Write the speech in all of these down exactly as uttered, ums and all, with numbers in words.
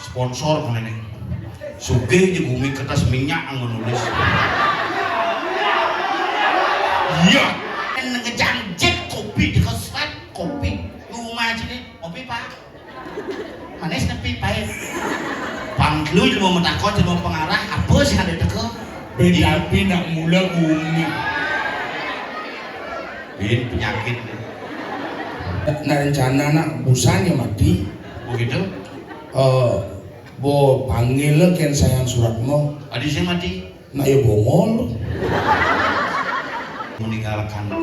Sponsor ngene. Sugih di bumi kertas minyak nggo nulis. Iya. Nang ngejang jek kopi di kosan kopi. Rumah sini kopi, Pak. Manis tapi pahit. Pang telu ilmu metakon, ilmu pengarah, apa sih ada teko? Beda api nak mula bumi. Ini penyakit. Nah, rencana nak busan ya mati. Oh gitu? Eh, bo panggil ken Sayang Suratmo. Adi sing mati. Nah, ya bongol. Meninggalkanku.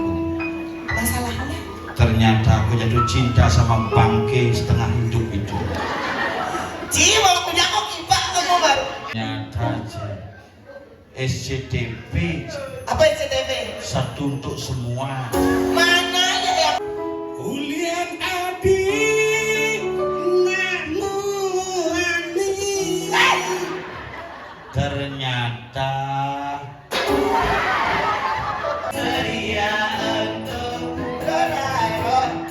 Masalahnya? Ternyata aku jatuh cinta sama bangke setengah hidup itu. Ci, mau punya kok kipak kamu baru. Nyata, Ci. S C T V, Ci. Apa S C T V? Satu untuk semua. Mana ya yang Ulian adi nak muani. Ternyata seria untuk berayot.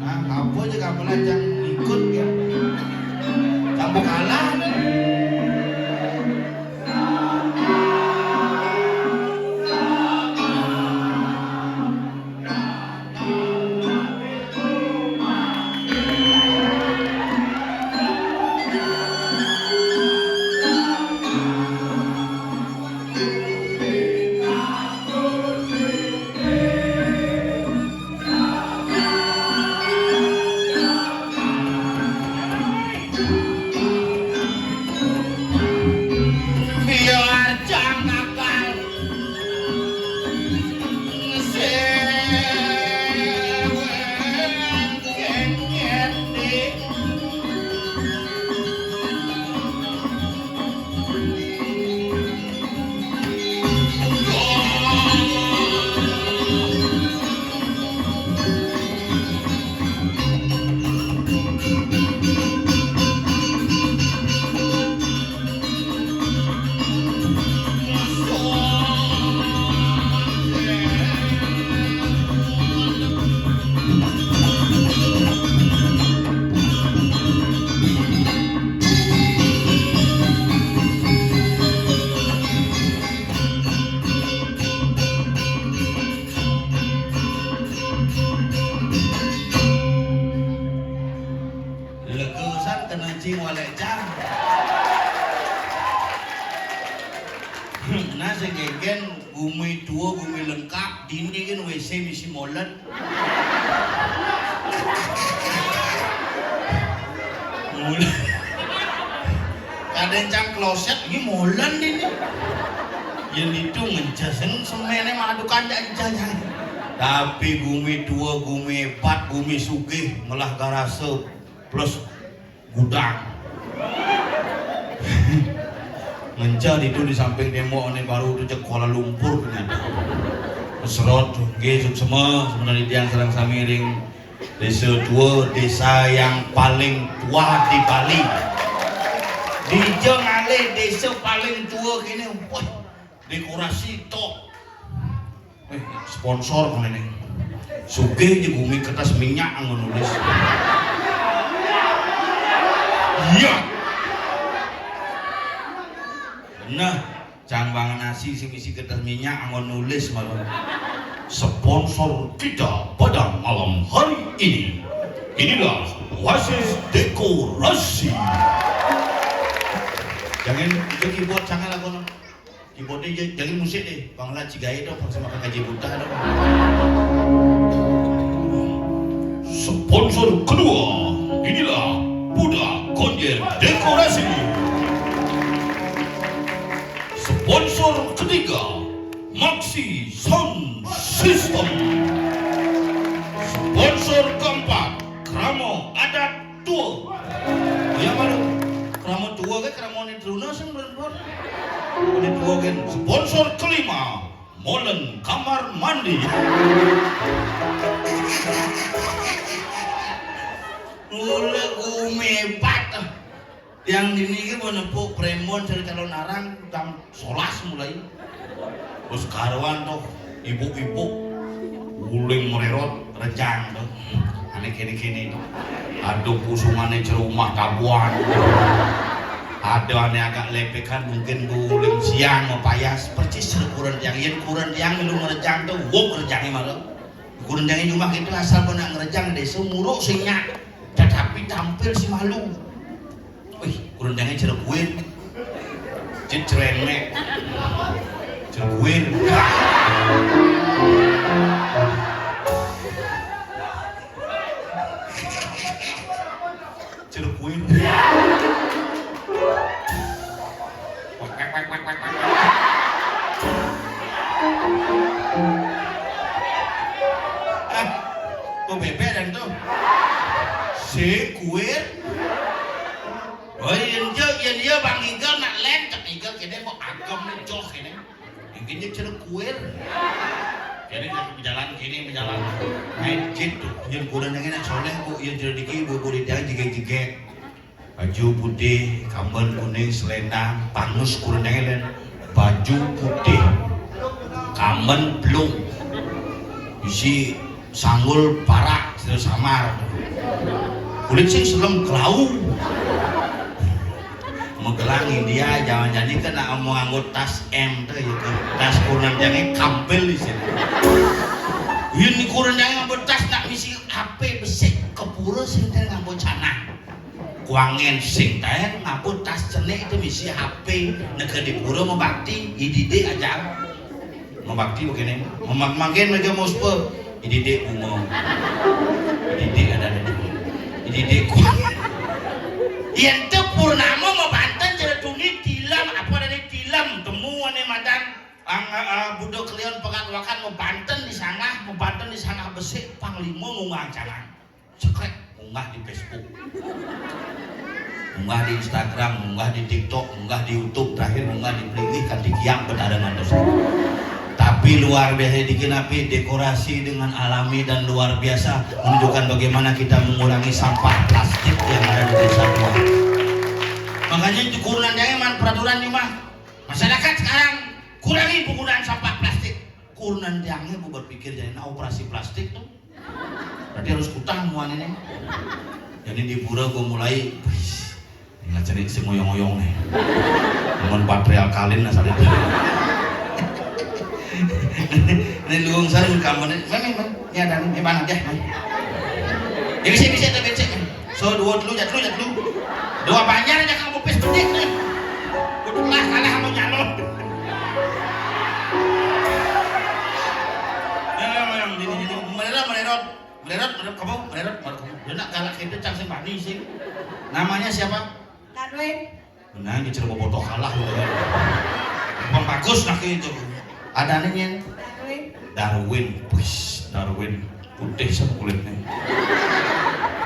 Ah, apa je kamu lah, jangan ikut ya. Kamu kalah nih. Legesan kena cing walek cang. Nah, sing genggen gumi tua, gumi lengkap, dini kan W C misi molen. Molen. Kadang cang kloset, ini molen ini. Yang itu ngencesen semene madukan aja. Tapi gumi tua, gumi hebat, gumi sugih, melah garasa plus gudang. Ngenca itu di samping tembok ini baru tu cek Kuala Lumpur ternyata. Peserot, nggih, suksema, sebenarnya tiang sareng sami ring Desa Tua, desa yang paling tua di Bali. Dija ngalih desa paling tua kene, wah, dekorasi top. Eh, sponsor kene nih. Sugih aja gumi kertas minyak anggo nulis. Iya. Nah, cang bangen nasi sing isi kertas minyak anggo nulis malah. Sponsor kita pada malam hari ini. Inilah Wasis Dekorasi. Jangan itu keyboard jangan lagu. Keyboardnya ja-, jangan musik deh. Bang Laci gaya dong sama Kakak Buta dong. Sponsor kedua, inilah Buda Konjer Dekorasi. Sponsor ketiga, Maxi Sound System. Sponsor keempat, Krama Adat Tua. Ya malu. Krama tua ke krama ni Truna sing berbuat. Ini tua kan. Sponsor kelima, molen kamar mandi. Mula gumebat. Yang dini ke menepuk premon dari calon arang jam solas mulai. Terus karuan tuh ibu-ibu uling mererot rejang tuh. Ane kene-kene tuh. Aduh, pusungannya cerumah tabuan. Ada ane agak lepekan mungkin guling siang mapayas persis sekuran tiang yen kuran tiang lu ngerejang tuh wok ngerejangnya malah. Kuran tiangnya cuma gitu asal pernah ngerejang desa muruk sinyak tetapi tampil si malu. Wih, kurang jangan cerekuin. Cit ceremek. Cerekuin. Cerekuin. Ah, kok bebek dan tuh? Si kuir. Oh, iya, iya, iya, Bang Igal nak lem, cek Igal kene mau agam nih, joh kene. Mungkin dia cerekuir. Jadi jalan kene, jalan. Main gitu. Yang kurang yang enak soalnya kok yang jadi diki ibu boleh dia jegek-jegek. Baju putih, kamben kuning, selendang, pangus kurang yang enak. Baju putih, kamben belum. Isi sanggul parak, sudah samar. Kulit sing selem kelau. Megelang India, jangan jadi kena mau nganggo tas M tuh ya tuh. Tas kurang jangan kampel di sini. Ini kurang jangan nganggo tas nak misi H P besik ke pura sing teh nganggo canang. Kuangen sing teh nganggo tas cenik itu misi H P neke di pura mau bakti, idide aja. Mabakti begini, memak-, makin meja muspe. Ididik bunga. Ididik ada ada. Ididik kuat. Yen te purnama mabanten jere tuni tilam apa dari tilam temu ane madan ang, ah, Budo Kliwon Pegat Wakan mabanten di sangah, mabanten di sangah besik panglima munggah jalan. Cekrek, munggah di Facebook, munggah di Instagram, munggah di TikTok, munggah di YouTube, terakhir munggah di Plinggih kanti kiang Betara Mandos. Tapi luar biasa dikit napi dekorasi dengan alami dan luar biasa menunjukkan bagaimana kita mengurangi sampah plastik yang ada di desa tua. Makanya itu kurunan jangan peraturan nih mah. Masyarakat sekarang kurangi penggunaan sampah plastik. Kurunan jangan berpikir jadi nah operasi plastik tuh. Berarti harus kutang muan ini. Jadi di pura gua mulai, wis, ingat cenik si ngoyong-ngoyong nih. Cuman baterai alkalin asal itu. Ini luung saya kamar ini, mana mana? Ini ada nih, mana deh? Ini bisa bisa tapi cek. So, dua telu, ya telu, ya telu. Dua banjar aja kamu pis bedik nih. Kudu lah kalah sama nyalon. Ya, yang, yang, ini, ini, melerot, melerot. Melerot, melerot, kamu, melerot, melerot, kamu. Dia nak galak itu, cang sing bani, sing. Namanya siapa? Darwin. Nah, ini cerita bodoh kalah gitu. Bang bagus nak itu. Ada nih, Nyen. Darwin. Darwin, wis, Darwin. Putih sama kulitnya.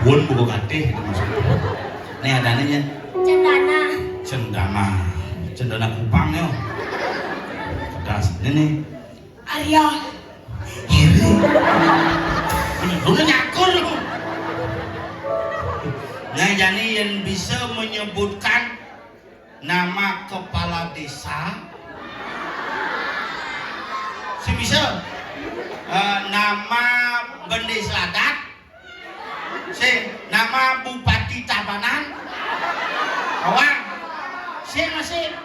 Won buku katih itu maksudnya. Nih ada nih, Nyen. Cendana. Cendana. Cendana Kupang, yo. Pedas. Ini nih. Arya. Iri. Udah, udah nyakur lu. Nah, jadi yang bisa menyebutkan nama kepala desa, si bisa. Eh, nama bendesa adat, sing, nama Bupati Tabanan, awang, sing masih,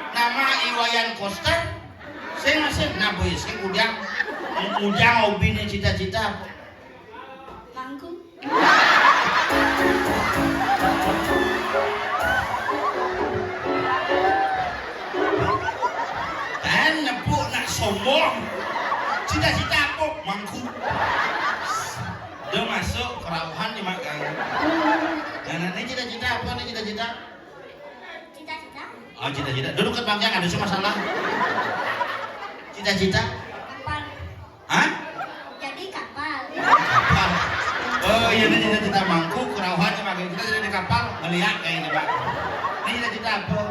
nama Iwayan Koster, sing masih, nah boy, sing ujang, ujang hobi nih cita-cita. Mangku. Dan nepuk nak sombong. Cita-cita apa? Mangku. Dia masuk kerauhan di magang. Dan ini cita-cita apa nih cita-cita? Cita-cita? Oh, cita-cita. Duduk ke bangkang, ada sih masalah. Cita-cita? Kapal. Hah? Jadi kapal. Kapal. Oh, iya, ini cita-cita mangku, kerauhan sama kita jadi kapal, ngeliat kayaknya, Pak. Ini cita-cita apa?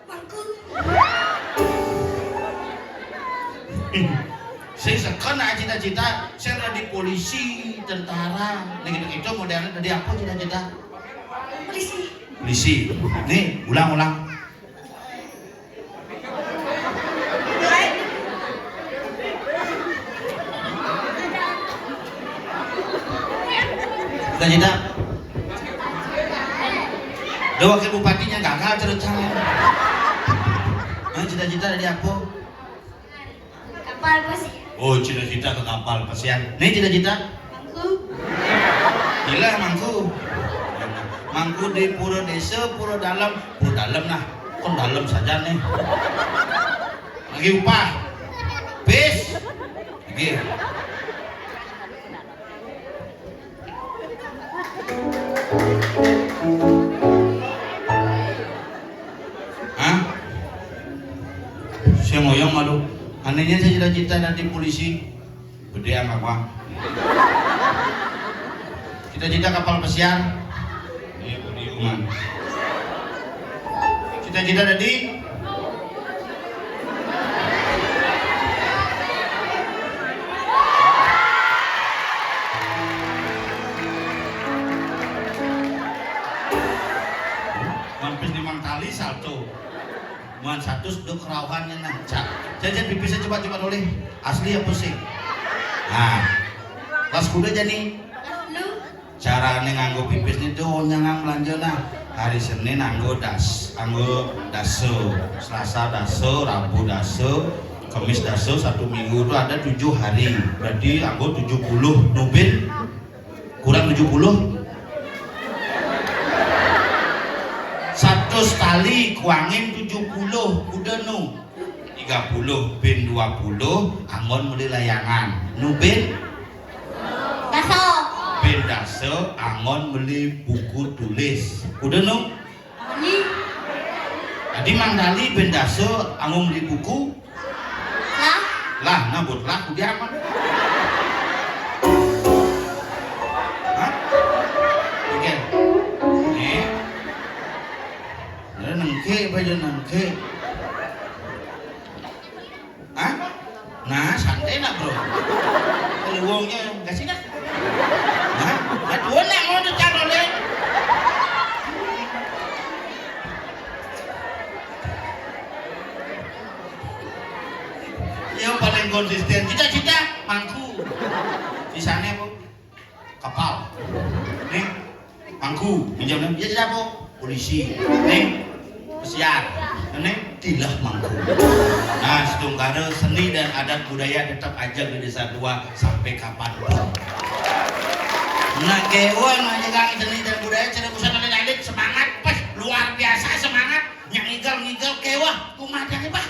Mangku. Saya sekarang cita-cita, saya udah di polisi, tentara, nih gitu-gitu modelnya dari apa cita-cita? Polisi. Polisi. Nih, ulang-ulang. Cita-cita. Dia wakil bupatinya gagal ceritanya. Nah, cita-cita dari apa? Kapal pesiar. Oh, cita-cita ke kapal pesiar. Nih cita-cita? Mangku. Gila, mangku. Mangku di pura desa, pura dalam, pura dalam nah. Kon dalam saja nih. Lagi upah. Bis. Lagi. Hah? Saya ngoyong malu. Anehnya saya cita-cita nanti polisi. Gede apa? Cita-cita kapal pesiar. Iya, gede, man. Cita-cita tadi. Mampir di Mang Tali salto. Muan satu duduk kerauhannya nah. Cak. Jajan pipisnya coba-coba oleh. Asli apa sih? Nah. Pas kuda jadi. Carane nganggo pipis nih tuh nyangang belanja nah. Hari Senin nganggo das, nganggo daso, Selasa daso, Rabu daso, Kamis daso, satu minggu itu ada tujuh hari. Berarti nganggo tujuh puluh nubin kurang tujuh puluh. Satu kali kuangin tujuh puluh, udah nu. Tiga puluh bin dua puluh anggon beli layangan. Nubin Daso. Bin daso anggon beli buku tulis. Udah nu? Ini. Tadi Mang Dali bin daso anggon beli buku. Lah. Lah, nah buat lah dia aman. Hah? Oke. Nih. Ada nengke apa aja nengke. Hah? Nah, santai nak bro. Peluangnya kasih dah. Hah? Nah, dua nak mau tuh calon deh. Yang paling konsisten cita-cita mangku. Di sana bu kapal. Nih, mangku, minjam nih. Dia siapa? Polisi. Nih, pesiar. Nih, tilah mangku. Nah, Setungkara seni dan adat budaya tetap aja di Desa Dua sampai kapan pun. Nak kéweh, nak nyegang seni dan budaya, cenah busan alit-alit, semangat, pas luar biasa semangat, nyak ngigel-ngigel kéweh, kumaha, Pak?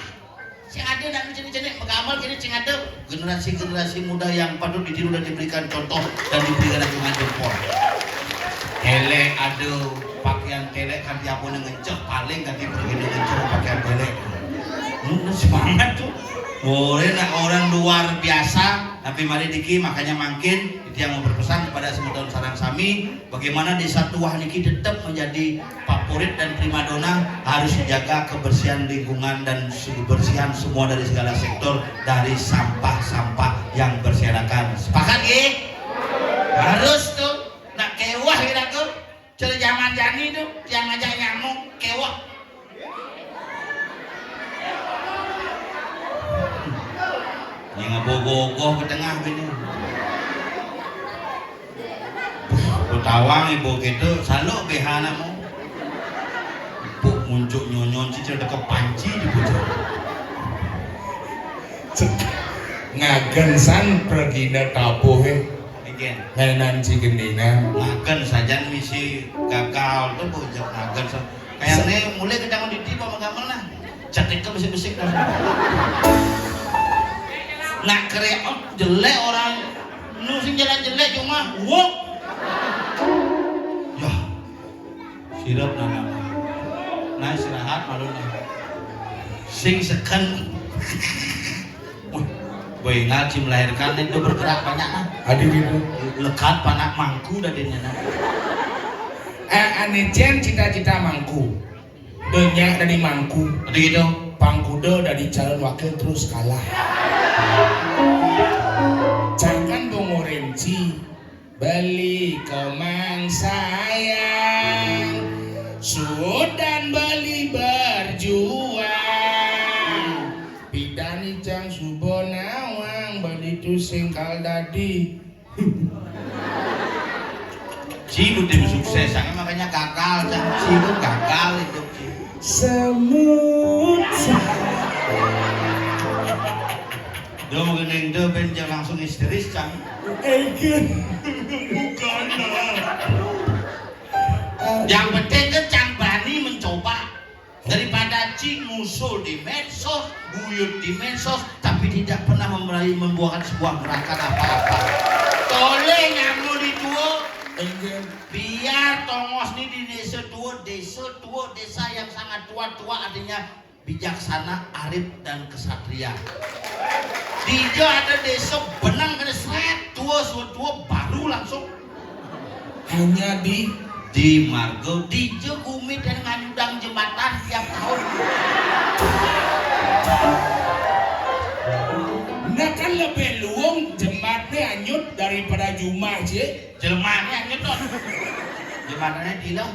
Sing ada nak cenik-cenik, megamal kini sing ada generasi-generasi muda yang patut ditiru dan diberikan contoh dan diberikan acungan jempol. Télé ada pakaian télé kan tiap ngenceh paling ganti pergi ngenceh pakaian télé. Hmm, semangat tuh. Boleh nak orang luar biasa, tapi mari diki makanya mangkin itu yang mau berpesan kepada semeton sareng sami, bagaimana Desa Tuah niki tetap menjadi favorit dan primadona, harus dijaga kebersihan lingkungan dan kebersihan semua dari segala sektor dari sampah-sampah yang berserakan. Sepakat nggih? Harus tuh. Nak kéweh kira tuh. Cari zaman jani tuh, yang ngajak nyamuk, kéweh. Yang ngebogoh-goh ke tengah gini. Betawang ibu gitu, saluk B H anakmu. Empuk muncuk nyonyon cicil deket panci di bujur. Ngagen san pergina tabuh eh. Nggih. Mainan si gendingan. Ngagen sajan misi gagal tuh bujur ngagen san. Kayaknya mulai kita mau ditipu sama gamelan. Cetik ke besik-besik dah. Nak kere, oh, jelek orang. Nu sing jelek-jelek cuma wuk. Ya. Sirep nana. Nah, istirahat malu nah. Sing seken. Wih, boy ngaji melahirkan itu bergerak banyak nah. Ada gitu. Lekat panak mangku dadenya nah. Eh, ane cen cita-cita mangku. Denya dari mangku. Ada gitu. Pangkuda dari calon wakil terus kalah. Jangan bongorenci. Beli kemang sayang, sudan beli berjuang. Pidani cang suba nawang, beli tu singkal dadi. Ci tim sukses, makanya gagal cang. Ci gagal itu ci. Semut. Dong neng do ben langsung histeris cang. Egen. Bukan lah. Yang penting kan cang bani mencoba. Daripada ci ngusul di medsos, buyut di medsos, tapi tidak pernah memberani membuahkan sebuah gerakan apa-apa. Tole nyamul di tua, biar tongos ni di desa tua, desa tua, desa yang sangat tua, tua artinya bijaksana, arif dan kesatria. Dija ada desa benang kena seret, tua, tua, tua, baru langsung. Hanya di di marga dija gumi dan nganyudang jembatan tiap tahun. Nah kan lebih luung jembatnya anyut daripada jumah, Cik. Jelemahnya anyut, Don. Jembatannya dila.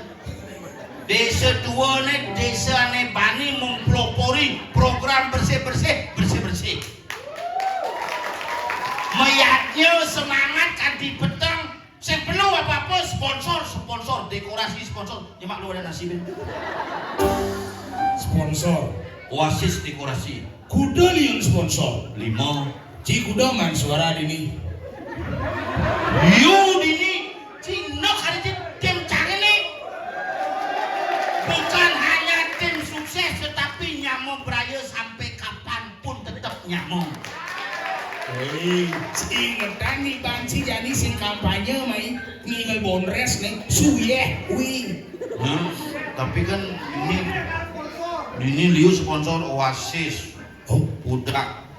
Desa tua ne, desa ne bani mempelopori program bersih-bersih, bersih-bersih. Mayatnya semangat kanti peteng, sing perlu apa-apa sponsor, sponsor, dekorasi sponsor. Nyemak lu ada nasi ben. Sponsor. Oasis dekorasi. Kuda liun sponsor. Lima. Ci kuda man suara dini. Yu dini. Ci nok ada ci tim cari nih. Bukan hanya tim sukses tetapi nyamuk beraya sampai kapan pun tetap nyamuk. Hei, ingetan nih banci jani sing kampanye mai ninggal bondres nih suyeh wih. Hmm, tapi kan ini ini liu sponsor Oasis, oh, Udak,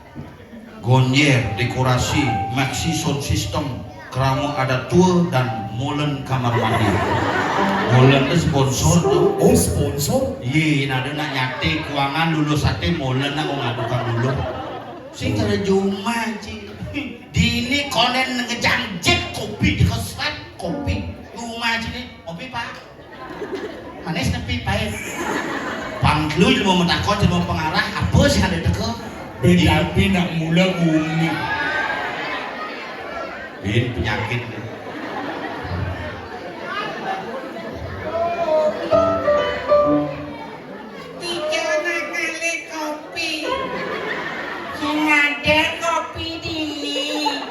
Gonjer, dekorasi, Maxi Sound System, kerama adat tua dan molen kamar mandi. Molen itu sponsor tuh. Oh, sponsor? Iya, nah ada nak nyate keuangan lulus sate molen nak ngadukan dulu. Sing cara jumah ci. Dini konen ngejang jet kopi di keset kopi. Jumah ci nih, kopi pak. Manis tapi pahit. Pangklu ilmu metakon ilmu pengarah apa sih ada teka? Betapi nak mula gumi. Bin penyakit. Tiga nak ngalih kopi. Sing ada kopi dini.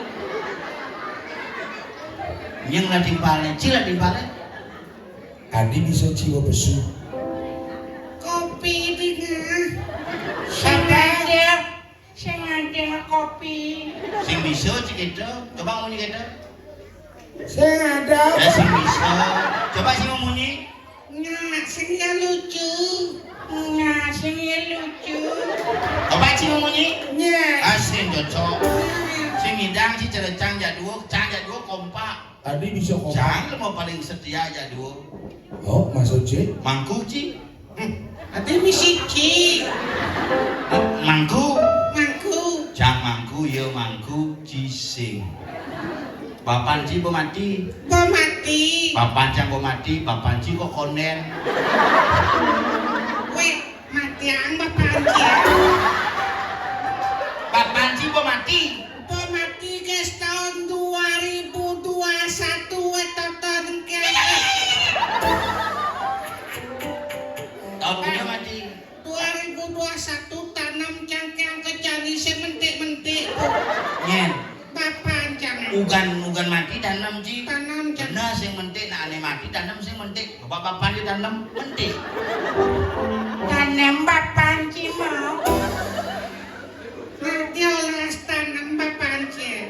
Nyeng Timpalé, Ci, lah timpalé. Adi bisa Ci bepesu. Kopi dingin. Sapa? Sing ada kopi. Sing bisa, Ci, gitu. Coba munyi gitu. Sing ada. Ya, sing bisa. Coba sing munyi. Nah, sing ya lucu. Nah, sing ya lucu. Coba sing munyi. Nya. Ah, sing cocok. Sing ngidang, Ci, cerecang jak dua, cang jak dua kompak. Adi bisa kompak. Cang lemo paling setia jak dua. Oh, maksud Ci? Mangku, Ci. Hmm. Adi misi Ci. Mangku. Mangku. Cang mangku, ya mangku, Ci sing. Bapan Ci bo mati. Bo mati. Bapan cang bo mati, bapan Ci kok konden. Weh, matiang bapan Ci. Bapan Ci bo mati. Bo mati, guys, tahun dua ribu dua satu, weh, tonton ke. Tahun punya mati. Dua ribu dua satu tanam cangkang kejani sing mentik-mentik. Nyen. Bapan cang. Ugan, ugan mati tanam, Ci. Tanam cang. Bener, sing mentik, nak ane mati tanam sing mentik. Coba bapan Ci tanam mentik. Tanam bapan Ci mau. Nanti olas tanam bapan Ci.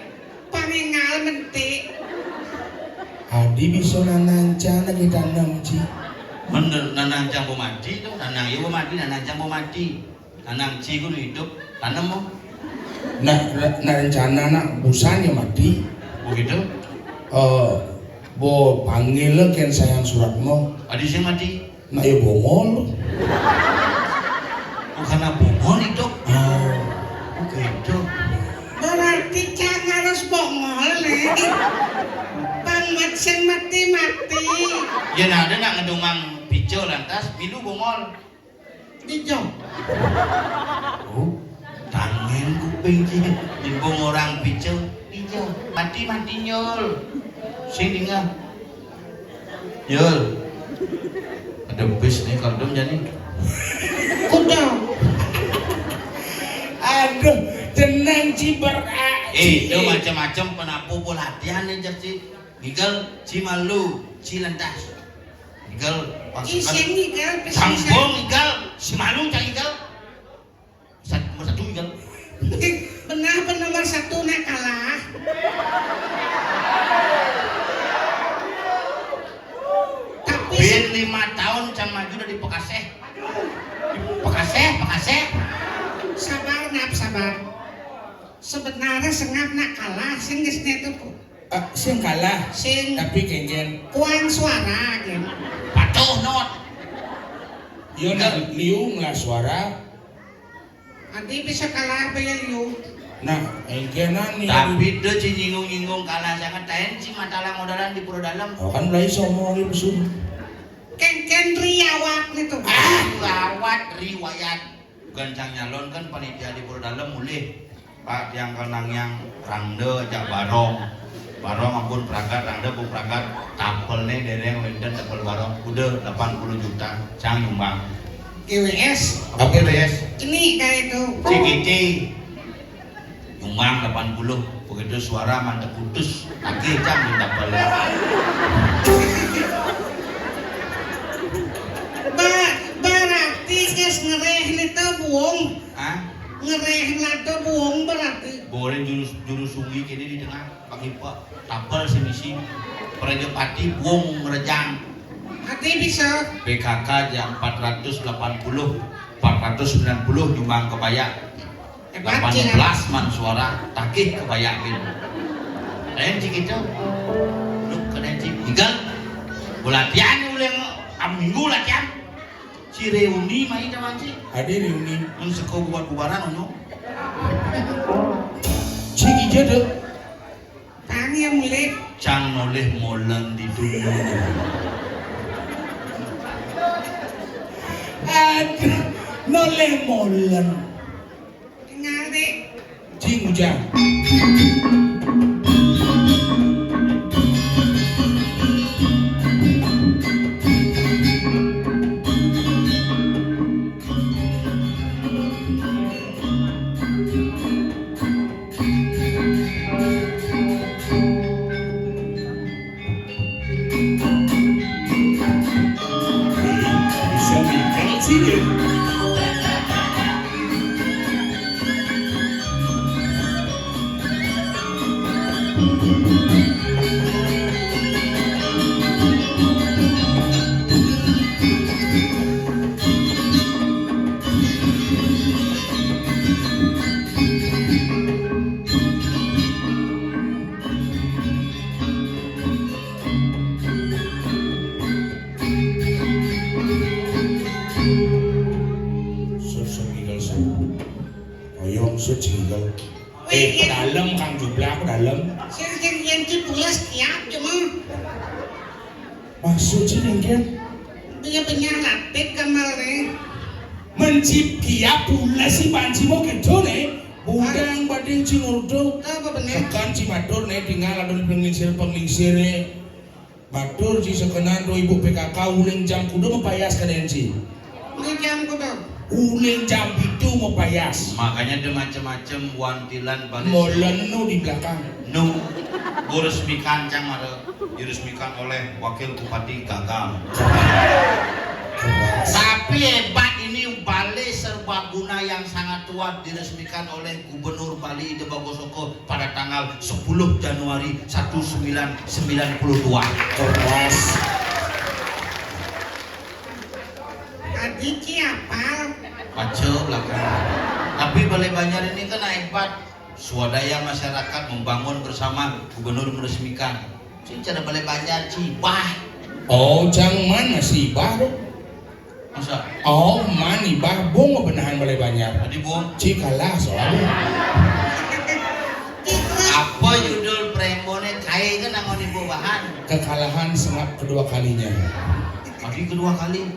Pangingal mentik. Adi bisa nanancang lagi tanam, Ci. Bener, nanancang bo mati tuh, nanang iya bo mati, nanancang bo mati. Nanang Ci kudu hidup, tanem mo. Nah, nah, nah, rencana nak busan ya mati. Begitu? Eh, bo panggil kén sayang surat mo. Adi sing mati. Nak ya bongol. Oh, karena bongol itu. Ah. Oh, gitu. Berarti cang harus bongol, nih. Pang buat sing mati-mati. Ya, nah, ada nak ngedumang pico lantas, milu bongol. Dijong. Oh, tangen kuping, Ci. Nimbung orang pico. Dijong. Mati-mati, Nyul. Sing dingeh. Yul. Ada bis nih, kaldum jani. Kuda. Aduh, jeneng Ci berak. Eh, itu macam-macam penapu pelatihan nih, Ci. Ngigel, Ci malu, Ci lentas. Ngigel, Ci sing ngigel, sambung ngigel, Ci malu, cang ngigel. Sat-, nomor satu kan. Benar, apa nomor satu nak kalah? Tapi bin lima tahun cang maju dari Pekaseh. Pekaseh, Pekaseh. Sabar, nak, sabar. Sebenarnya sengap nak kalah, sing geus itu, Bu. Ah, sing kalah. Sing. Tapi kenjen. Kuang suara, gitu. Patuh, not. Yo, nak liung lah suara. Nanti bisa kalah apa ya, liung? Nah, engkenan nih. Tapi dia Ci nyinggung-nyinggung kalah sangat. Lain Ci matalah modalan di Pura Dalam. Oh, kan mulai somo gitu, Sun. Ken, ken riawat gitu. Ah, riawat, riwayat. Bukan cang nyalon kan panitia di Pura Dalam mulih. Pak, tiang kenang yang rangda ajak barong. Barong ampun pragat, rangda pun pragat. Tapel nih dereng wenten tapel barong. Udah delapan puluh juta, cang nyumbang. G W S. Apa G W S? Ini kayak itu. C G T. Nyumbang delapan puluh. Begitu suara mantep putus. Lagi cang minta balik. Ba-, berarti geus ngereh nih teh buung. Hah? Ngereh lah teh buung berarti. Boleh jurus, jurus sungi kini di tengah, Pak Ipa. Tapel sing misi. Prajapati buung ngerejang. Hati bisa. P K K jam empat ratus delapan puluh, empat ratus sembilan puluh nyumbang kebaya. Hebat, delapan belas man suara, takih kebayangin. Lain cik itu. Lu kena cik. Igal. Gua latihan ulang, am minggu latihan. Si reuni mah itu, Wan, cik. Ada reuni. Mun seko buat bubaran, ono. Cik ija deh. Tani yang milik. Cang noleh molen di dunia. Aduh, noleh molen. Tinggal, Dik. Jing Ujang. Sup, sup, ngikel, sup. Oyong, sup, ngikel. Eh, pedalem, Kang Jublak, pedalem. Sing, sing, yen ki pules kiap, cuma. Maksud sih, Ningken? Dia punya latik kamar nih. Mencip kiap, pules si panci mau gitu nih. Budang, bading, cingurdo. Apa bener? Tekan si matur nih, tinggal ada penglingsir-penglingsir nih. Matur ci sekenan to ibu P K K uling jam kudu mepayas kadén ci. Uling jam kudu. Uling jam pitu mepayas. Makanya ada macam-macam wantilan balik. Molen nu di belakang. Nu. Boris Mikan cang mara diresmikan oleh Wakil Bupati gagal. Keras. Tapi hebat ini balai serbaguna yang sangat kuat diresmikan oleh Gubernur Bali Ida Bagosoko pada tanggal sepuluh Januari seribu sembilan ratus sembilan puluh dua. Keras. Adi ki apal. Baca belakang. Tapi Balai Banjar ini kan hebat. Swadaya masyarakat membangun bersama, gubernur meresmikan. Ci cara Balai Banjar cibah. Oh, cang mana sibah tu? Masa? Oh, man ibah bung benahan Balai Banjar. Tadi bung. Ci kalah soalnya. Apa judul prembone kai kan nangon ibu bahan? Kekalahan sengap kedua kalinya. Tadi kedua kali.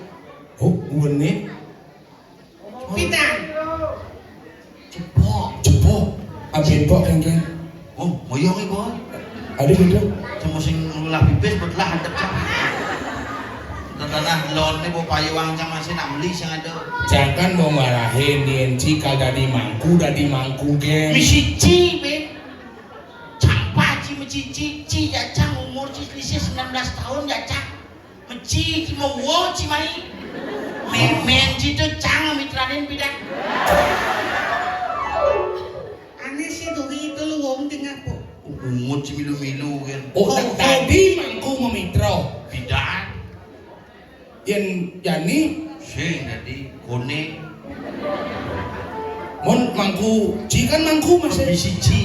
Oh, unik. Pitan. Cepok. Cepok. Abin pok kengkeng. Oh, moyong ibu. Ada gitu. Sama sing ulah pipis belah hadap cang. Tanah lon ni bu payuang cang masih nak beli sing ada. Jangan mau marahin di N C kal dadi mangku, dadi mangku, geng. Misi ci, be. Cang paci mecici, ci ya cang umur ci selisih sembilan belas tahun ya cang. Meci ki mau wo ci mai. Memen ci tu cang mitranin pidan. Ane si duri itu lu wong tengah po. Umut si milu-milu kan. Oh, oh, tadi mangku memitro. Pidan. Yen jani. Sing tadi kone. Mon mangku ci kan mangku masih. Bisi ci.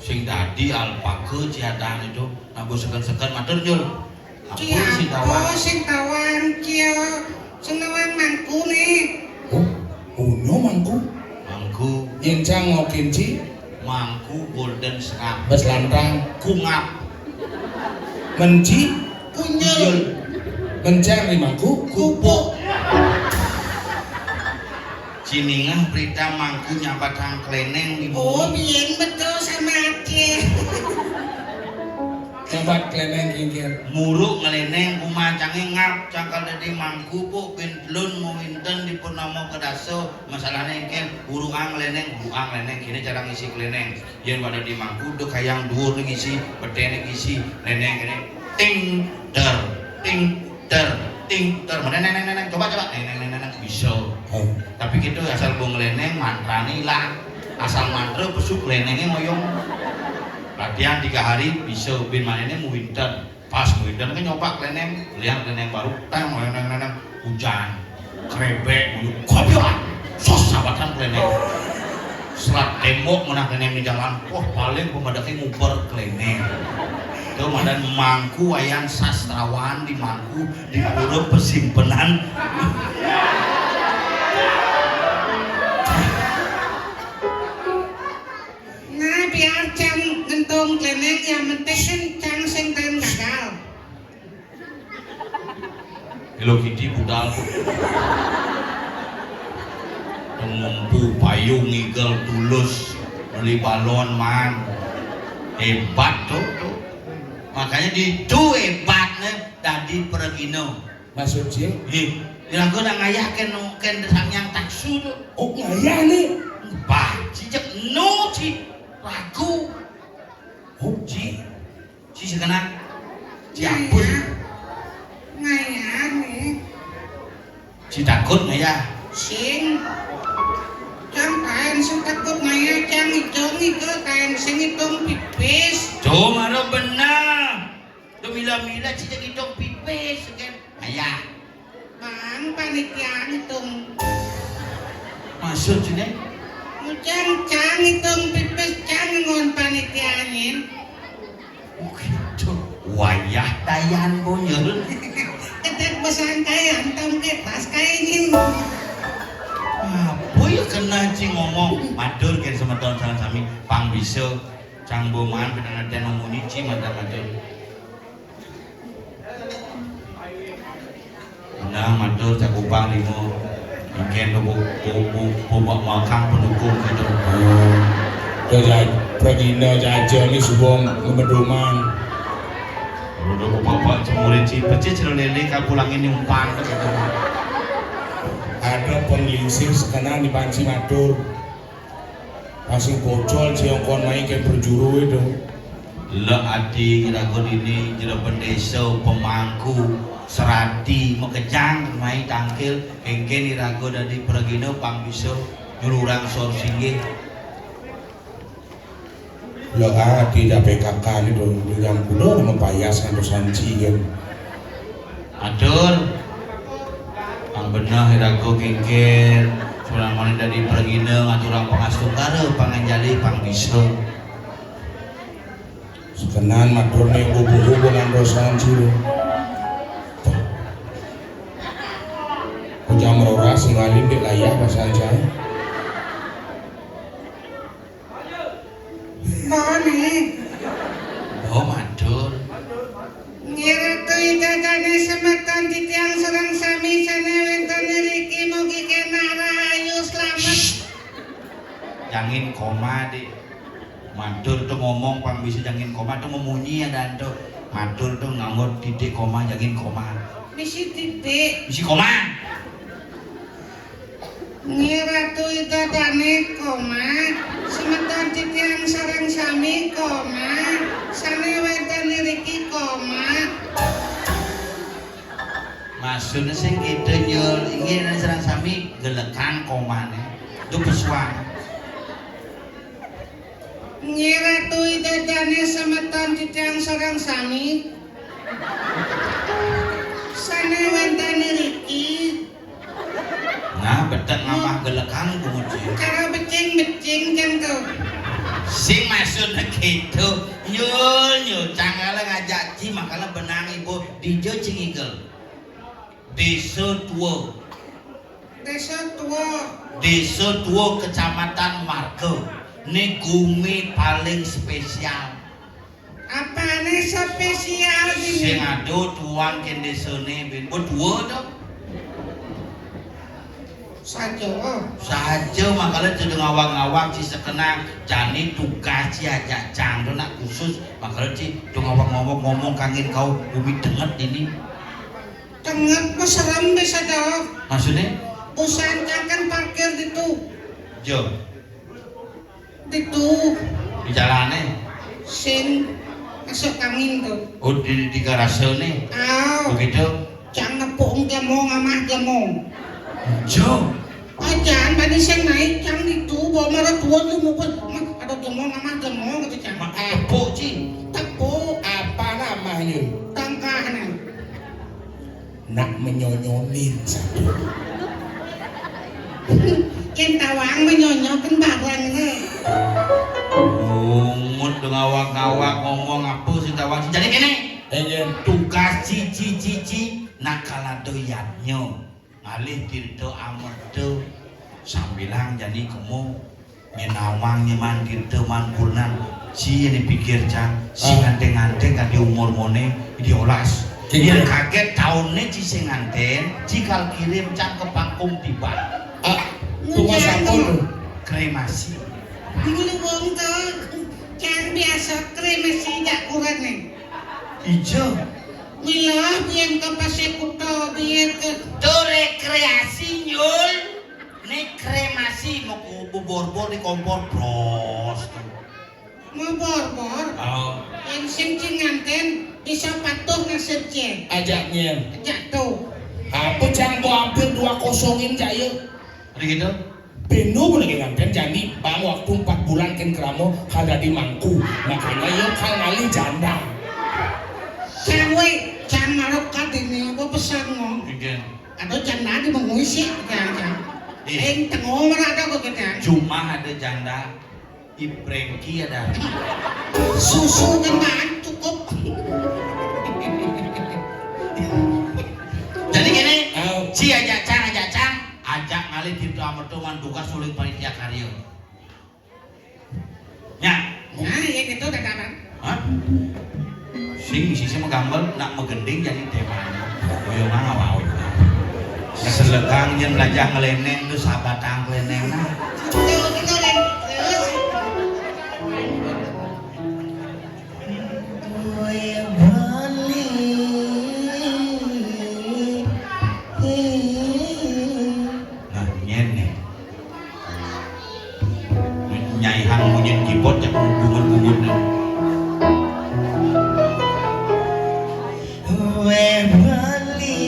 Sing tadi alpaka ci adan itu. Nak seken-seken matur nyul. Apa sing tawang? Sing tawang cio, sing nawang mangku nih. Oh, punya mangku. Mangku. Yen cang ngokin ci. Mangku golden sengap. Bes lantang. Kungap. Menci. Kunyul. Mencang di mangku. Kupuk. Ciningah berita mangku nyabatang keleneng di. Oh, biyen betul sama Aceh. Tempat kleneng kingkir. Muruk ngeleneng kumacange ngap cangkal dadi mangku puk bin telun mawinten dipun nama kedasa masalahne engken uruang ngeleneng uruang ngeleneng kene cara ngisi kleneng yen pada di mangku dek kayang dhuwur ning isi pete ning isi ngeneng kene ting ter ting ter ting ter meneng neng neng neng coba coba neng neng neng neng bisa. Oh. Tapi gitu asal bung ngeleneng mantrane ilang asal mantra besuk ngelenenge ngoyong. Latihan tiga hari bisa bin manene muwinten. Pas muwinten kan nyoba kleneng, lihat kleneng baru, tang, neng, neng, neng, neng, hujan, krebek, kopi lah, sos sabatan kleneng. Serat tembok menah kleneng di jalan, wah paling pemadaki nguber kleneng. Itu madan mangku wayan sastrawan di mangku di pura pesimpenan. Nah, biar cang ngentung kleneng, yang penting kan cang sing ten gagal. Hello Kitty budal. Ngumpu payung ngigel tulus beli balon man. Hebat tuh, tuh. Makanya di itu hebatnya tadi pergino. Maksud sih? Ih, diragu nak ngayah ken ken sang yang taksu tuh. Oh, ngayah nih. Bah, sejak no si ragu. Oh, si si sekenak. Si apa sih? Ngayah nih. Sing takut ngayah. Sing. Cang kaén sing takut ngayah, cang itung itu kaén sing itung pipis. Cuma ro benar. Tuh mila-mila cicak itung pipis kan. Ngayah. Bang, panitia ngitung. Maksud sini? Cang, cang ngitung pipis, cang ngon panitianin. Oh gitu. Wayah dayan bonyol. Ketek besangkai antam ke pas kainin. Apa ya kena ci ngomong? Matur kén semeton sareng sami, pang bisa cang boman penangadan ngomuni ci mantap matur. Nah, matur Cakupang lima. Ingkén tu bu bu bu bu bak makang pendukung gitu. Oh. Tuh ja-, pragina jaja ni subung ngemeduman. Udah bapak cemurit si pecih celur lele kapulangin nyumpang gitu. Ada penglingsir sekenang di panci matur. Masih bocol ciongkon mai ke perjuru itu. Lek ati iraga dini jero bendesa pemangku serati makejang mai tangkil, kéngkén iraga dadi pragina pang bisa nyulurang sor singgih. Lek ati da P K K ni dong nyampuno nama payas ngantos sanci kan. Atur. Pang beneh iraga kéngkén, surang mani dadi pragina ngaturang pangastungkara, panganjali, pang bisa. Sekenan matur ning bubuhu ngantos sanci. Kujam roras sing alim dek layah pasal jai. Mane. Oh, matur. Nggih Ratu Ida dané semeton titiang sareng sami sané wénten iriki mugi kénak rahayu slamet. Jangin koma, Dik. Matur tuh ngomong pang bisa jangin koma tuh memunyi ya dan tuh. Matur tuh nganggo titik koma jangin koma. Bisi titik. Bisi koma. Nggih Ratu Ida dané koma, semeton titiang sareng sami koma, sané wénten iriki koma. Maksudnya sing kita nyul inggih sareng sami gelekan komane. Itu pesuang. Nggih Ratu Ida dané semeton titiang sareng sami, sané wénten iriki. Nah, betek ngamah gelekan bungut sih. Cara becing-becing kan tuh. Sing maksudnya gitu. Nyul, nyul, cangkala ngajak ci, makala benang ibu dijo cingigel. Desa Tua. Desa Tua. Desa Tua Kecamatan Marga. Ini gumi paling spesial. Apane spesial sing ini? Ada tuan kendesone ben. Oh, dua to. Saja. Saja makanya jadi ngawang-ngawang si sekenang jani tugas si aja cang to nak khusus makanya si tu ngawang-ngawang ngomong kangin kau bumi denget ini. Denget apa serem bisa jawab? Maksudnya? Usaha kan parkir di tu. Jo. Ditu. Di jalane. Sing masuk angin tuh. Oh, di, di garasene. Ah. Begitu. Cang nepuk engke mau ngamah dia mau. Jo. Ajan bani sing naik cang ditu bawa marah tua tuh mau ada dia mau ngamah dia mau gitu cang. Mak tepuk ci. Tepuk. Apa namanya? Tangkahnya. Nak menyonyonin satu. Yen tawang menyonyo kan barang ne. Bungut dong awak-awak ngomong apa sih tawang sih. Jadi kene. Iya. Tugas cici cici nak kalah doyatnya ngalih tirta amerta sambilang jani kemo. Nyén nawang nyén mandir teman kurnan. Ci yén dipikir cang, sing ngantén-ngantén kadé umur moné diolas. Yén kagét taunné ci sing ngantén, ci kal kirim cang ke pangkung tiba. Ah, tunggu sampun. Kremasi. Dulu wong to, cang biasa kremasi jak kuranné. Ijo. Mila biyen ke pasé kutha biyen ke. To rekreasi, Nyul. Nek kremasi mau ku borbor di kompor bros. Mau borbor? Oh. Yang sing sing nganten bisa patuh nasib cien. Ajak nyen. Ajak tuh. Apa cang buat Hampir dua kosongin jaya. Ari gitu. Benu mun lagi nganten jani, bang waktu empat bulan kén krama, kada di mangku. Makanya ya kan ngalih janda. Cewek, can marok ka dini, apa pesan mo? Iya. Ada janda di mengui sih, ya, ya. Ih. Ing tengok mana ada kok kita. Cuma ada janda, i Prengki ada. Susu kan cukup. Jadi gini, oh. Ci ajak cang, ajak cang, ajak ngalih Tirta Amerta manduka suling panitia karya. Nya. Nah, iya gitu, Kang Abang. Hah? Sing sisi mah gambel, nak magending jadi tema. Boyongan apa? Keselekang yang belajar ngeleneng tuh sabatang ngeleneng nah. Betul, betul, dan terus. Kue beli. Nah, nyen nih. Nyai Han munyin keyboard, cak bungut-bungut nih. Kue beli.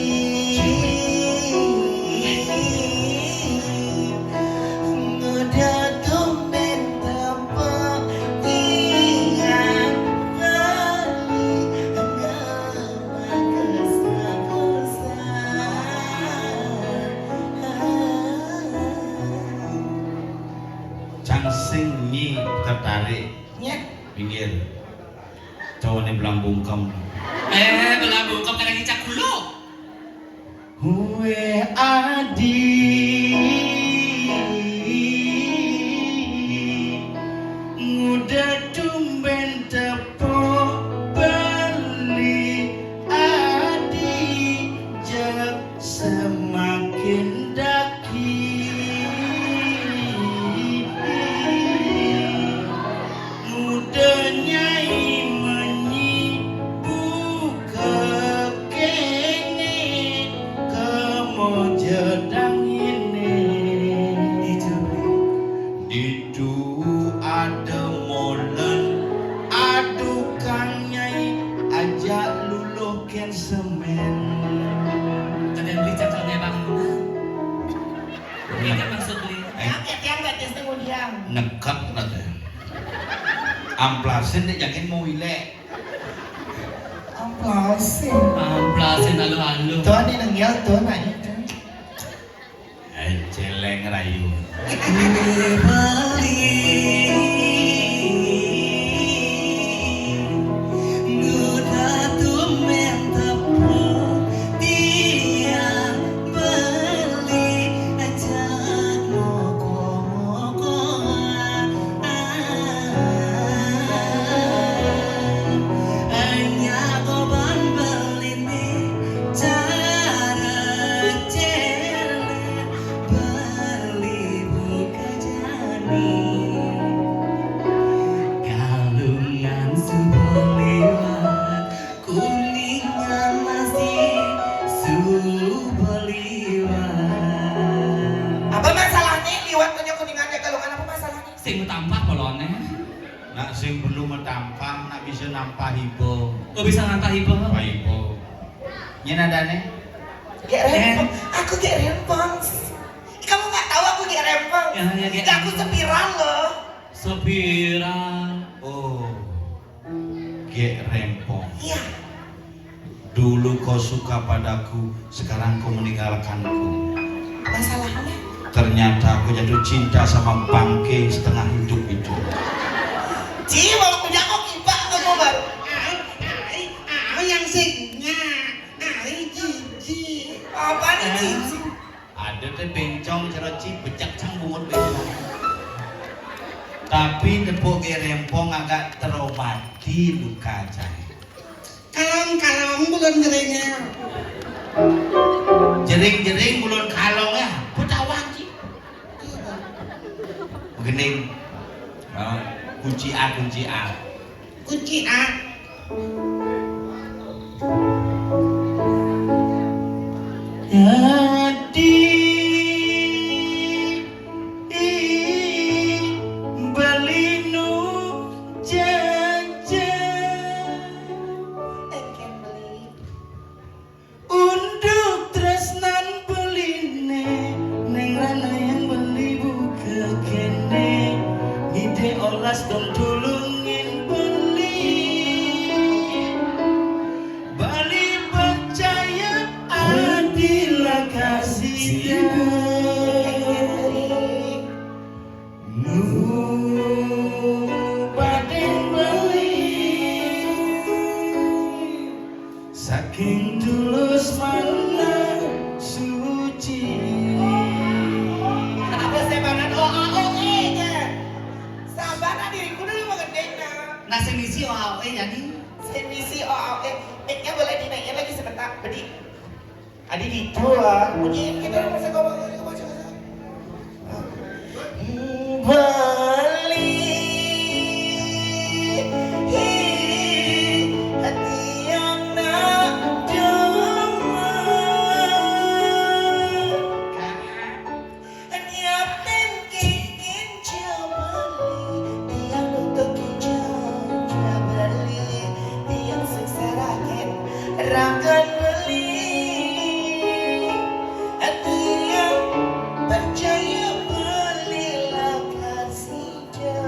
Nguda tumben tepuk tiang beli. Ngemak kusa-kusa. Cang sing nyi tertarik. Nya. Pinggir. Cowoknya belang bungkem. Eh, belang bungkem kada ngicak kulo. Hue adi, nguda tumben tepuk beli adi, jak semakin daki. Nguda nyai menyi buka kene, kamoja dang ini. Ditu ada molen, aduh Kang Nyai, ajak luluh kén semen. Kadang beli cakangnya bangunan. Ini kan maksud beli. Eh. Ya, ya, tiang batis teh ngudiang. Nekep nanti. Amplasin deh, jangan mau ilek. Amplasin. Amplasin alu-alu. Tuh, ini nengel, tuh, nanya, tuh. Eh, celeng rayu. Beli. Nguda tumben tepuk tiang beli, ajak moko-mokoan. Anya koban beli ni cara cele beli buka jani. Galungan subuh liwat, Kuningan masih subuh liwat. Apa masalahnya liwat punya Kuningan ya Galungan, apa masalahnya? Sing matampah polone. Nak sing belum matampah, nak bisa nampah ibu. Oh, bisa nampah ibu? Nampah ibu. Ini nadanya? Gek rempong. Aku gek rempong. Kamu nggak tahu aku gek rempong? Ya, ya, gek. Ya, aku sepiral loh. Sepiral. Oh. Gek rempong. Iya. Dulu kau suka padaku, sekarang kau meninggalkanku. Masalahnya? Ternyata aku jatuh cinta sama bangke setengah hidup itu. Ci, mau punya kok kipak kamu baru. Ai, ai, ai, yang singnya. Ai, cici. Apa nih, cici? Ada teh bencong cara ci, becak cang bungut bencong. Tapi tepuk gek rempong agak terobati luka cai. Kalong-kalong bulan jeringnya. Jering-jering bulan kalong ya, petawa ci. Begening. Oh, kunci A, kunci A. Kunci A. Adi, beli nu jajan. Engken beli. Unduk tresnan beli. Sida nu badhe beli saking tulus manah suci. Kenapa saya banget? Oh, oh, oh, eh, ya. Sabar, nah, diriku dulu mau gede, nah. Nah, saya misi O A O E jadi. Saya misi O A O E. Mic-nya boleh dinaikin lagi sebentar, Bedi. Adi ditu lah, bunyiin kita masa ngomong, ngomong, ngomong. Beli hati yang nak demen. Nyiapin kikin jabali, tiang nutup kijang jabali, tiang sengsarakin rakan beli. Tiang percaya beli lakar sida.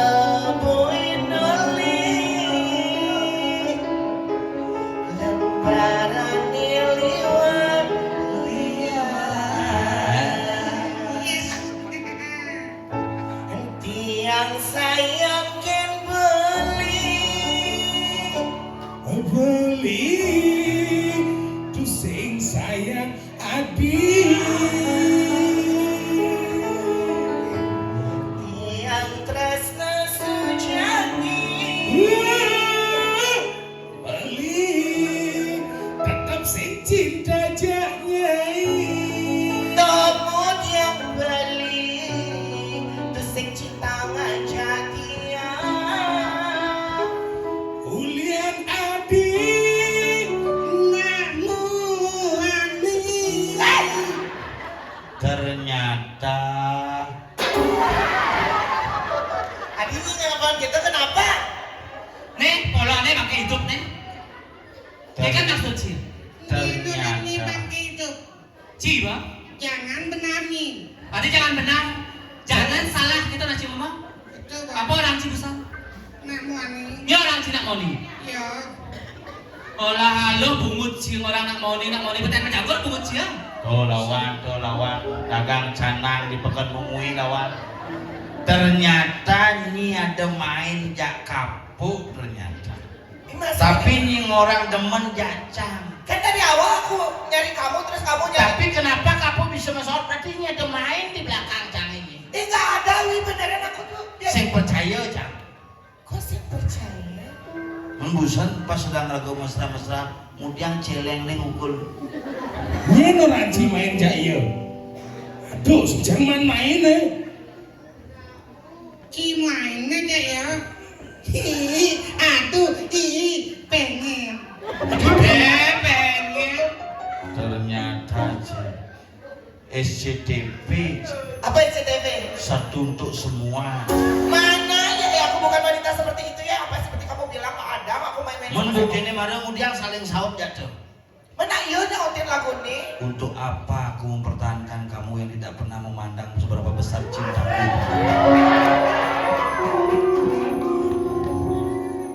Dawuhin olih lembaran liwat liat. Tiang sayang ken beli. Beli tu sing sayang adi. Tiang tresna sujati. Beli tetep sing cinta jak nyai. Temu tiang beli tu sing cinta ngajak tiang. Ulian adi nak muani. Ternyata. Adi ini ngelakuin gitu kenapa? Nih, pola nih pakai hidup nih. Ini kan maksud sih. Ternyata. Ini pakai hidup. Ci, Bang? Jangan benar nih. Berarti jangan benar. Jangan salah gitu nah, Ci, Mama. Betul, Bang. Apa orang Ci busan? Nak muani. Ya orang Ci nak muani. Ya. Olah lo bungut sing orang nak muani, nak muani beten mencampur bungut sing. Tuh lawan, tuh lawan. Dagang canang di Pekan Mungui lawan. Ternyata nyi ada main jak kapuk ternyata. Tapi nying orang demen jacang. Kan dari awal aku nyari kamu, terus kamu nyari. Tapi kenapa kamu bisa masuk? Berarti ini ada main di belakang cang ini. Eh, nggak ada, Wi, beneran aku tuh. Sing percaya, cang. Kok sing percaya? Mun busan pas sedang ragu mesra-mesra, mudiang celeng ning ukul. Ini ranci main cak iya. Aduh, sejang main-main eh. Ki main aja ya. Hi, aduh, hi, pengen. Eh, pengen. Ternyata, Ci. S C T V, Ci. Apa S C T V? Satu untuk semua. Mana ya, ya, aku bukan wanita seperti itu ya. Apa seperti kamu bilang, Pak Adam, aku main-main. Mun sama buktinya mana, kemudian saling saut jatuh. Mana iya nyautin lagu nih? Untuk apa aku mempertahankan kamu yang tidak pernah memandang seberapa besar cintaku?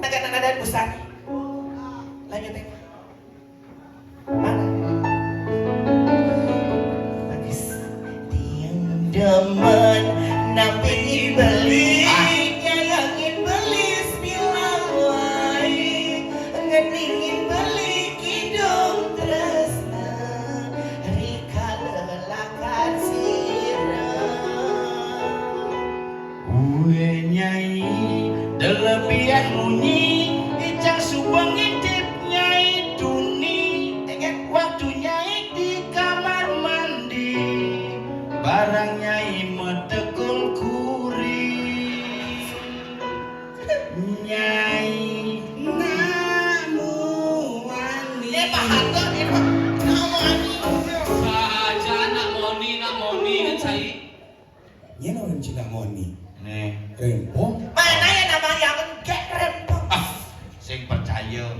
Tekan nada dan busan. Lanjutin. Mana? Bagus. Tiang demen nampingin beli, nyayangin beli, bilang wae, ngeningin beli, kidung tresna. Rikala lakar sira. Uwe nyai, delebihan munyi, icang suba ngintip nyai tuni. Waktu nyai di kamar mandi, barang nyai metekul kuri. Nyai, nak muani. Eh, Pak Harto, ini Pak. Nak muani. Saja nak muani, nak muani kan saya. Nyai orang Cina muani. Nih. Rempong. Mana yang nama yang kayak rempong? Ah, sing percaya.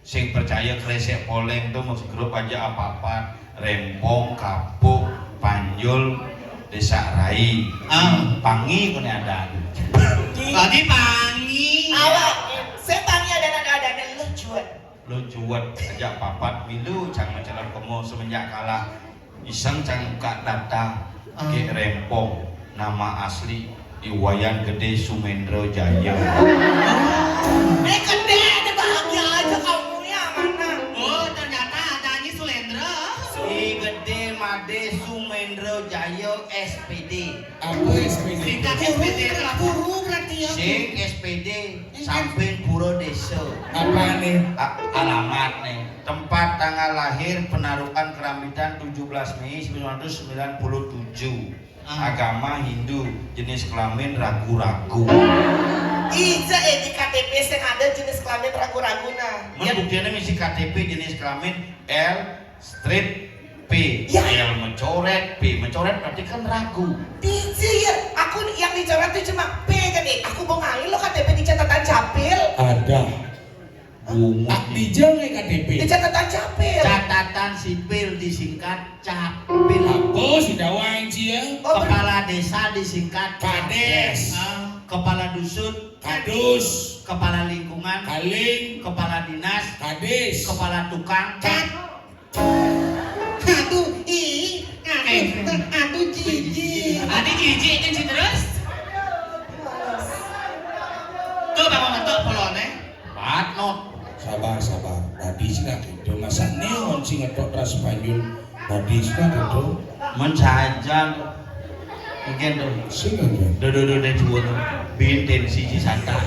Sing percaya kresek poleng tuh masih grup aja apa-apa. Rempong, kapuk, panjul, desa rai. Ah. Pangi kone ada. Tadi pangi. Awak, saya pangi ada, ada, ada, ada, lu cuan. Lo juwet ajak papat milu cang macelep kemo semenjak kalah. Iseng cang buka daftar. Ah. Gek rempong, nama asli I Wayan Gede Sumendra Jaya. Eh, gede, ada bahagia aja kamu ya, mana? Oh, ternyata adanya Sulendra. I Gede Made Sumendra Jaya, S P D. Apa S P D? Singkat S P D itu apa? Guru berarti ya. Sing S P D, samping pura desa. Apa nih? A-, alamat nih. Tempat tanggal lahir, Penarukan, Kerambitan, tujuh belas Mei sembilan belas sembilan puluh tujuh. Ah. Agama Hindu, jenis kelamin ragu-ragu. Ija, eh, di K T P sing ada jenis kelamin ragu-ragu, nah. Mun buktinya misi K T P jenis kelamin L strip P. Ya. L mencoret, P mencoret, berarti kan ragu. Ija ya, aku yang dicoret tuh cuma P kan, eh. Aku mau ngalih lo K T P di catatan capil. Ada. Bungut. Ak dijang, eh, K T P. Di catatan capil. Catatan sipil disingkat capil. Apa si Dawang, Cia? Oh, ber- Kepala desa disingkat kades. Ah, kepala dusun kadus. Kepala lingkungan kaling. Kepala dinas kadis. Kepala tukang kat. Aduh, ih, aduh, aduh, jijik. Adi jijik kan si terus? Tuh, Bang, mentok polone. Patnot. Sabar, sabar. Tadi sih nak gitu. Masa neon sih ngetok ras Spanyol. Tadi sih nak gitu. Men saja. Mungkin tuh. Sing aja. Duh, duh, duh, duh, duh, duh. Binten siji santa.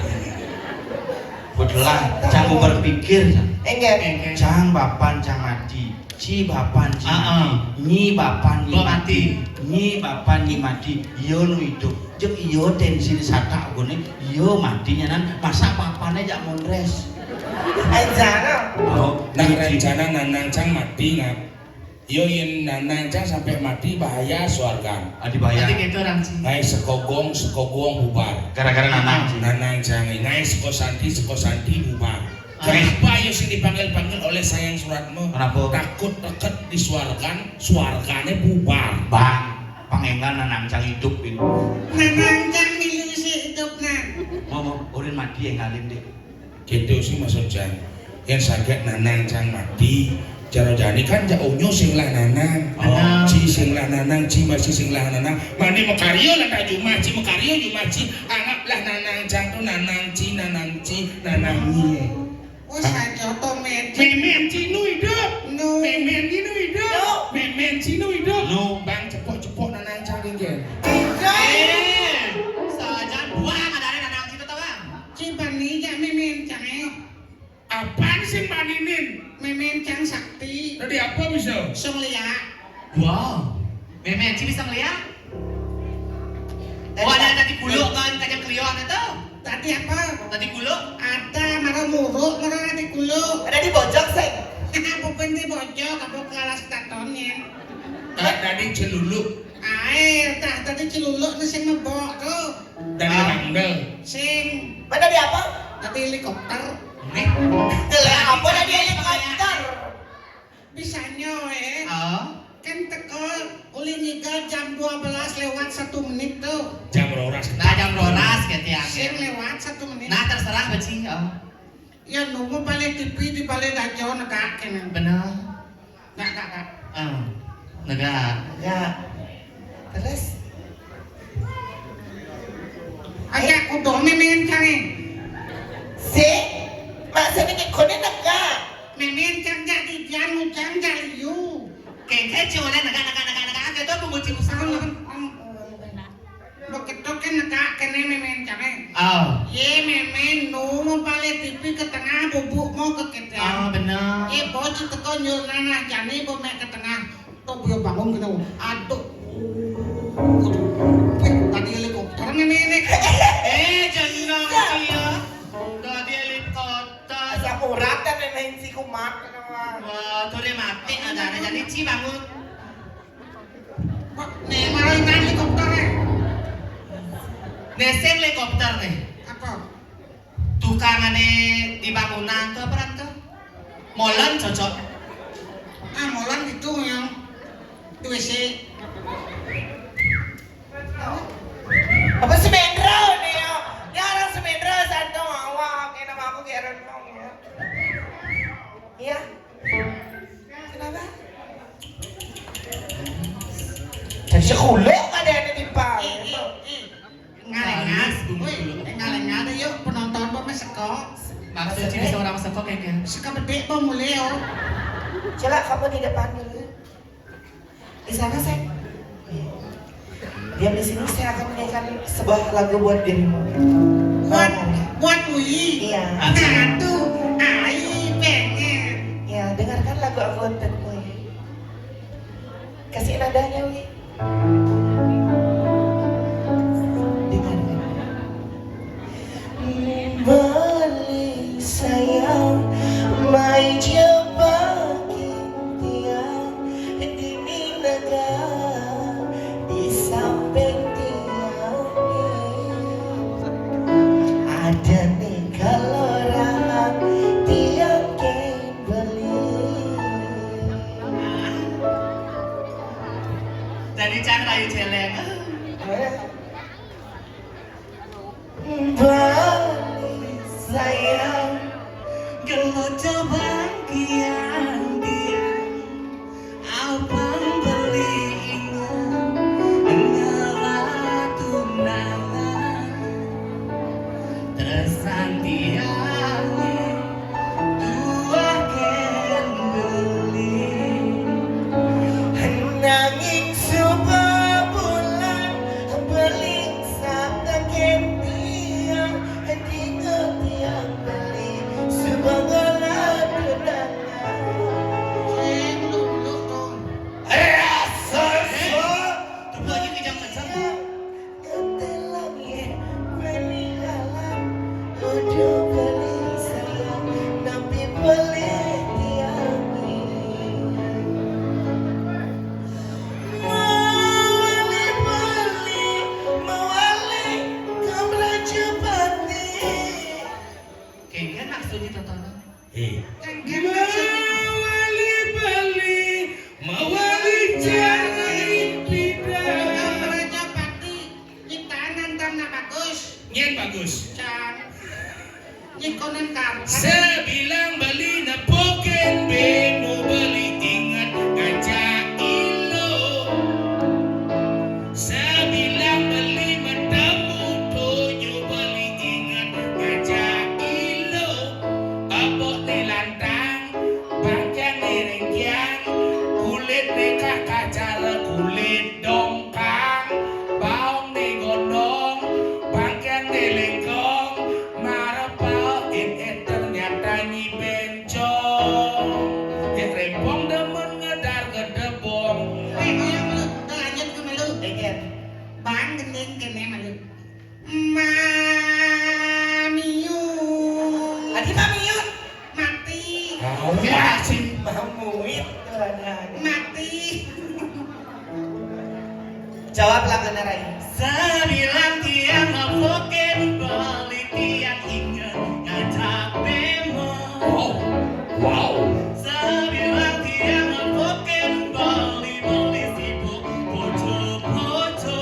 Betulan, cang berpikir, cang. Enggak. Cang bapan, cang mati. Ci bapan, ci mati. Ah, ah. Nyi bapan, nyi mati. Nyi bapan, nyi mati. Iyo nu idup. Jek iyo tensi santa gone. Iyo mati nyanan. Masa bapane jak mondres. Eh, jangan. Oh, nah, rencana nanang cang mati, ngap. Yo, yen nanang cang sampai mati bahaya swargan. Adi bahaya. Nanti gitu orang sih. Naik sekogong, sekogong bubar. Gara-gara nanang sih. Nanang cang, naik sekosanti, sekosanti bubar. Ah. Kenapa yo sing dipanggil-panggil oleh Sayang Suratmo? Kenapa? Takut deket di swargan, swargane bubar. Bang, pangengan nanang cang hidup ini. Nanang cang milu si hidup, nah. Mau, mau, urin mati yang ngalim deh. Gitu sih maksud cang. Yang sakit nanang cang mati. Jaro jani kan jak onyo sing lah nanang. Oh. Ci sing lah nanang, ci masih sing lah nanang. Mani makaryo lah tak jumah, ci makaryo jumah, ci anggap lah nanang cang tu nanang ci, nanang ci, nanang nyi. Oh, saja to, men. Memen ci nu hidup. Nu. Memen ci nu hidup. Nu. Memen ci nu hidup. Nu. Bang, cepok-cepok nanang cang ringgit. Tiga. Eh, saja buang ada nanang ci tu, Bang. Ci bani jak memen cang, eh. Apaan sih maninin? Memen cang sakti. Tadi apa bisa? Song liak. Wow. Memen ci bisa ngeliat? Tadi oh, ada tadi kuluk kan, kacang kelion itu. Tadi apa? Tadi kuluk. Ada, mara muruk, mara tadi kuluk. Ada di bojok, sing. Bukan di bojok, apa kelas tatonin. Tadi celuluk. Air, tah tadi celuluk ni sing mebok tu. Dari rangda. Sing. Mana di apa? Tadi helikopter. Eh? Lah, apa tadi helikopter? Bisanya, eh. Oh. Kan teko uli ngiga jam dua belas lewat satu menit tu. Jam roras. Nah, jam roras, gitu ya. Sing lewat satu menit. Nah, terserah, Beci. Oh. Ya, nunggu balik T V di balik dajo negak kene. Bener. Negak, negak. Ah, negak. Ya. Terus? Aja kudu memen cang. Si, maksudnya kone negak. Memen cang jadi jang, jang jadi yu. Kengke cuma negak, negak, negak, negak, aja tu penguji usaha. Begitu kan negak kene memen cang. Oh. Ye memen nu mau balik T V ke tengah, bubuk mau ke kita. Oh, bener. Ye bocil teko nyul nanah jani bu mek ke tengah. Tok beliau bangun kena. Aduh. Aduh. Eh, tadi helikopter nih, nih, nih. Eh, jangan ngomong ya. Tadi helikopter. Asam urat kan main si kumat kena. Wah, tuh dia mati, ada, ada jadi ci bangun. Nih, malah helikopter, eh. Nih, sing helikopter nih. Apa? Tukangane di bangunan tuh apa tuh? Molen cocok. Ah, molen itu yang W C. Apa Sumendra nih ya? Ya orang Sumendra santo awak, kayak nama aku kayak Rentong ya. Ya. Kenapa? Jadi sekolah ada yang timpal. Eh, eh, eh. Ngalengan, woi, eh, ngalengan, ayo penonton apa mas seko? Maksudnya bisa orang seko kayaknya. Seko bedek apa mulai yo? Coba kamu di depan dulu. Di sana saya. Diam di sini, saya akan menyanyikan sebuah lagu buat dirimu. Buat, buat Uyi. Iya. Nah, tuh, Ai pengen. Ya, dengarkan lagu aku untukmu ya. Kasih nadanya, Wi. Dengarkan. Beli sayang, mai jebak tiang di minaga di samping tiang. Ada nih kalau orang tiang beli. Jadi can rayu celeng. Bali sayang, gelo coba kian-kian. Abang beli ingat ngelah tunangan. Terus nanti Nanging suba bulan beling sabda ketiang di ketiang beli suba ngala tunangan. Rasa so. Tunggu aja kejam kesel. Ngetelang ye, beli lalang, udah beli sayang, tapi beli tiangi. Mawali beli, mawali, kam Raja Pati. Kengken maksudnya tontonan. Eh. Mawali beli, mawali cari pida. Raja Pati, nyiptaan nantang na bagus. Nyen bagus. Can. Nyikonen karpet. Sebilang beli nepoken bemo beli ingat ngajak ilo. Sebilang beli metemu tonyo beli ingat ngajak ilo. Abok ni lantang, bangkiang ni rengkiang, kulit ni kakacal, kulit dongkang, baong ni gondong, bangkiang ni lengkong, marepau in, eh, ternyata nyi bencong. Cek rempong demen ngedar gedebong. Eh, ayo, malu. Lanjut ke malu. Ingat. Bang gending kene malu. Mamiun. Adi Mamiun. Mati. Mamiun. Mamuit. Mati. Jawab lah, Kak Narai. Sebilang tiang nepoken beli tiang ingat ngajak bemo. Wow. Wow. Sebilang tiang nepoken beli, beli sibuk bojo-bojo.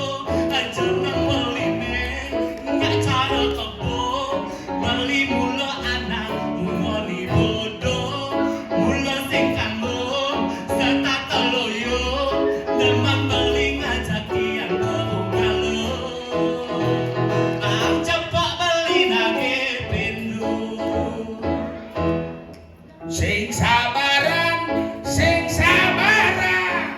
Aja nang beli neng, nggak cara kebo. Beli mula anak, mungoni bodo. Mula sing kanggo, setata loyo. Demen beli ngajak tiang kebo ngalo. Bang cepok beli nage pindu. Sing sabaran, sing sabaran.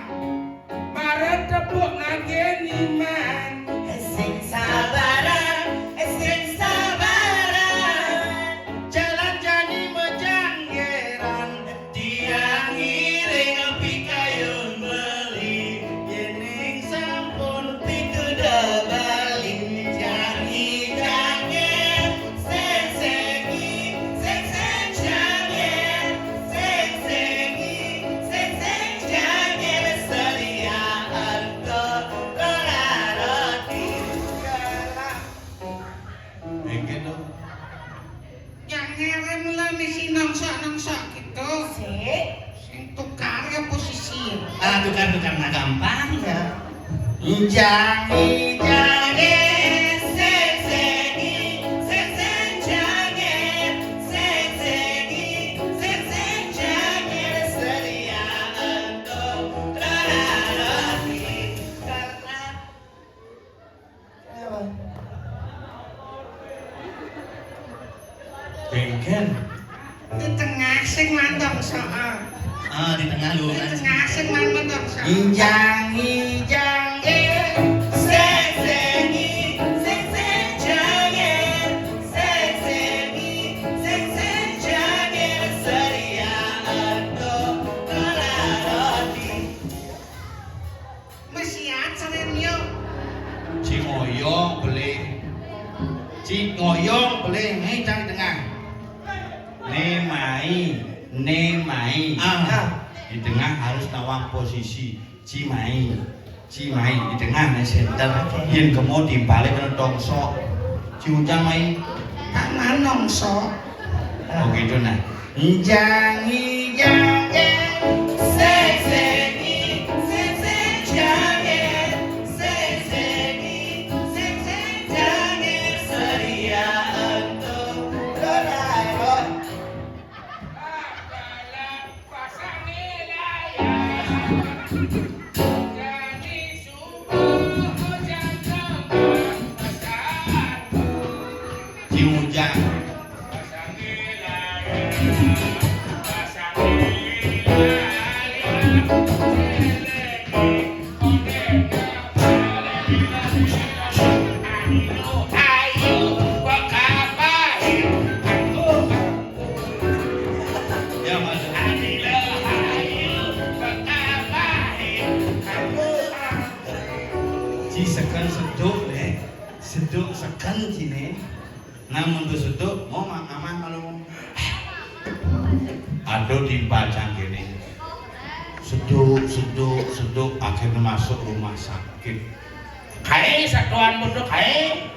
Marep tepuk nangge niman. Sing sabaran, sing sabaran. Jalan jani mejanggeran. Tiang ngiring pikayun beli. Yening sampun pituda bali. Jani jangge. Sing sing, sing sing janger, sing sing, sing sing janger, sedia ento ora roti. Mengke to. Janger mula misi nongsok-nongsok gitu. Sik. Sing tukar ya posisi. Ah, tukar-tukar nah gampang ya. Jangi, jangi, sing, singi, sing, sing, jangi, sing, singi, sing, sing, Sing mandang soal. Ah, di tengah lu, kan? Di tengah, sing mandang soal. Injang, injang, eh. Sing, sing, sing, sing, jang, eh. Sing, sing, sing, sing, jang, eh. Seria ento kelaroti. Mesiat sampeyan yo. Ci ngoyong beli. Ci ngoyong beli, nih, cang di tengah. Né mai, né mai. Ah. Di tengah harus nawang posisi. Ci mai. Ci mai di tengah, né center. Yén kemo timpalé kena tongsok. Ci Ujang mai. Tangan nongsok. Oh gitu, nah. Jang, jang, jang. Sing, sing, sing, sing, jang, sing, sing, sing, sing, jang, seria ento. Dorai, Ron. Ci Ujang. Ya, Mas. Ci seken seduk, Nek. Seduk seken, ci, Nek. Nah, mun seduk, mau mang aman kalau mau. Aduh, timpal cangkene. Seduk, seduk, seduk, akhirnya masuk rumah sakit. Kae, satuan pondok, kae.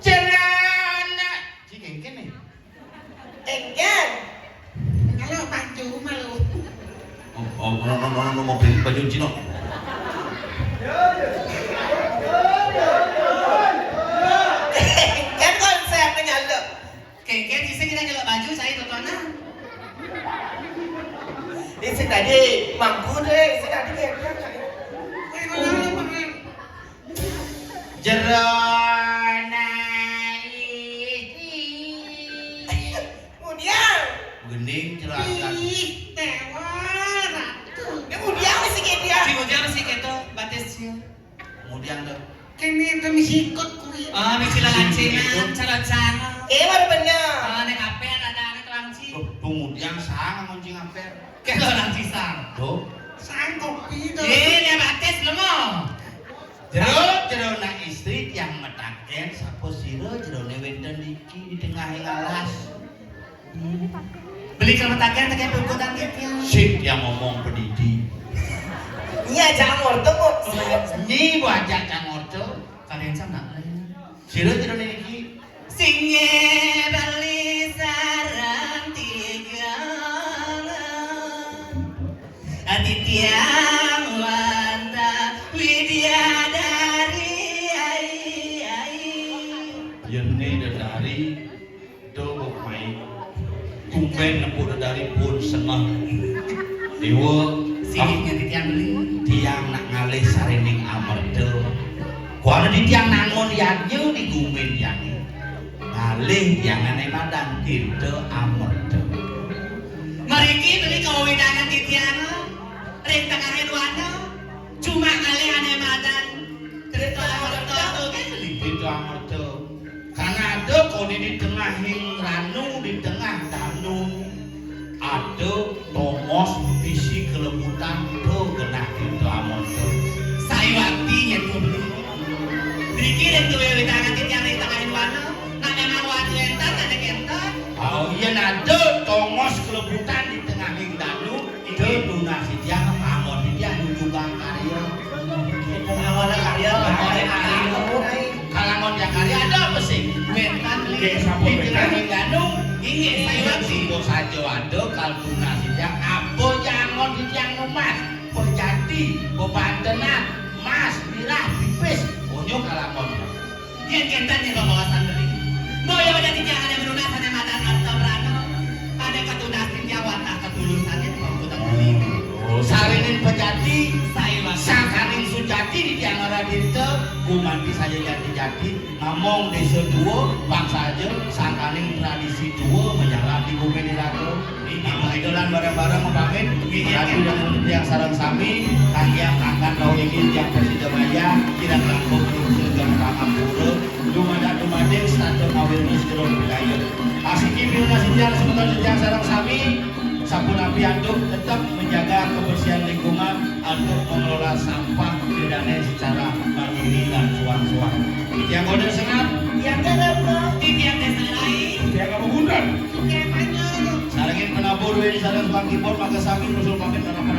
Celana. Ci kengken nih. Engken. Kalau baju malu. Oh, oh, no, no, no, no, mau beli baju Cino. Kan konsep nyaluk. Kengken, isi kita nyeluk baju, saya tontonan. Isi tadi mangku deh, isi tadi kengken. Eh, malu, malu. Jero nai. Kemudian. Gending jero akan. Ih, tewa, ratu. Ya, kemudian sih kayak dia. Si Ujang sih keto, batis sih. Kemudian tuh. Kene itu misi ikut kuwi. Ah, misi lalancingan, cara-cara. Eh, baru bener. Ah, nek ape ada anak lancing. Tuh, kemudian sang ngoncing ape. Kayak orang cisang. Tuh. Sang kopi tuh. Eh, dia batis lu mau. Jero, jerona istri tiang metaken, sapa sira jerone wenten iki di tengahing alas. Hmm. Beli kalau metaken, tekan pungkutan titiang. Sik tiang ngomong pendidik. Iya, jangan ngorto kok. Nyi, bu ajak jangan ngorto. Kalian sama. Sira jerone iki. Sing bali sareng tigang. Ati tiang wanta widyadari, ai, ai. Yen ne dedari, do mai. Tumben nepuk dedari pun seneng. Dewa, sing ah, nganti tiang beli. Tiang nak ngalih sarining amerda. Kuwi di tiang nangun yadnya di gumin tiang. Ngalih tiang ane madan tirta amerda. Mriki beli kawewidangan titiang ring tengahing wana. Cuma kalih ane madan Tirta Amerta to nggih beli. Tirta Amerta. Kan ada kok di tengahing ranu, di tengah danu. Ada tongos bisi kelebutan to genah Tirta Amerta. Sayuwakti nyetu beli. Mriki ring kawewidangan titiang ring tengahing wana. Nak memang watu enten, nek enten. Oh, yen ada tongos kelebutan di tengahing danu, itu tunas titiang, angon titiang nyujukang karya. Itu angon karya, angon karya. Kalangon yang karya ada apa sih? Wetan, nggih, sampun, di tengahing danu, inggih, sayuwakti. Sapa saja ada kal tunas titiang, apa jangon titiang numas, pejati, bebantenan, mas, mirah, pipis, onyo kalangon. Yen kenten yen babawasan beli. Mbok ya wajah titiang ane menunas ane madan arta prana. Ane katunas titiang wantah ketulusan yen pambutan beli. Oh, sarinin pejati. Sai mas. Sangkaning sujati titiang ora dirta, gumanti saja jati-jati, namong desa dua, bangsa aja, sangkaning tradisi dua, menjalar di bumi niraga. Bareng-bareng mapamit, ngingetin tiang sareng sami, kangge angkat rauh inggih tiang prasida maya, kirang langkung lungsur geng pangampura, dumadak dumading setata ngawirna sira budaya. Asiki pinunas tiang semeton tiang sareng sami, sapunapi antuk tetep menjaga kebersihan lingkungan, antuk mengelola sampah bedane secara mandiri lan suang-suang. Tiang Golden Sengat, tiang Golden Sengat, tiang Desa Rai, tiang Kabubutan. Sarengin penabuh duwene sareng pangkibon, mangga sami nusul pamit lan